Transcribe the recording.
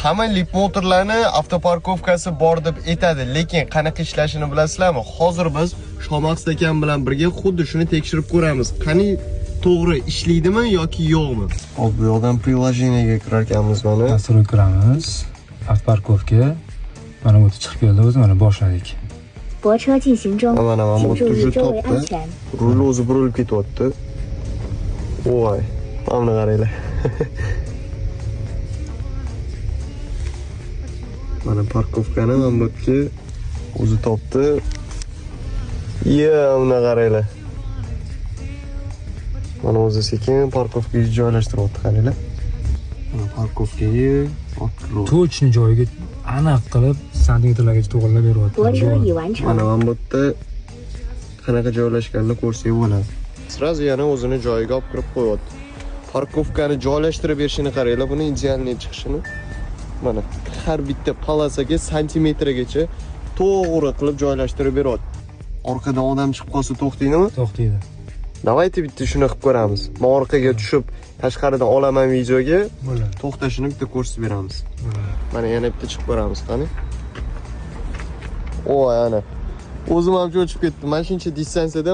Hamma Leapmotorlarni автопарковка si bor deb aytadi, lekin qanaqa ishlashini bilasizlarmi? Hozir biz Shomaqsad akam bilan birga xuddi shuni tekshirib ko'ramiz. Qani, to'g'ri ishlaydimi yoki yo'qmi? Hop, bu yoqdan приложение ga kirar ekanmiz mana. Dasturga kiramiz. Автопарковка. Mana bu yerda chiqib keldi o'zi, mana boshladik. 泊车进行中， Mana bu 请注 yerda 意 уже 周围安 topdi. 全。 Rul o'zi burilib ketyapti. Voy, mana buni qaranglar. Mana парковка ni mana bu yerga o'zi topdi. Ya, buni qaranglar. Mana o'zi sekin парковка ga joylashtiryapti, qaranglar. Mana парковка ga olib kiryapti. Точно joyiga aniq qilib santimetrlargacha to'g'rilab beryapti. 泊车已完成 Mana bu yerda qanaqa joylashganini ko'rsak bo'ladi. Сразу yana o'zini joyiga olib kirib qo'yapti. Парковка ni joylashtirib berishini qaranglar, buni идеальный chiqishini. Mana har bitta полоса ga santimetrgacha to'g'ri qilib joylashtirib beryapti. Orqadan odam chiqib qolsa to'xtaydimi? To'xtaydi. Давайте bitta shuni qilib ko'ramiz. Men orqaga tushib, tashqaridan olaman videoga, Bo'ladi. to'xtashini bitta ko'rsatib beramiz. Bo'ladi. Mana yana bitta chiqib ko'ramiz, qani. Voy, ana. O'zim ham cho'chib ketdim. Mana shuncha distansiyada.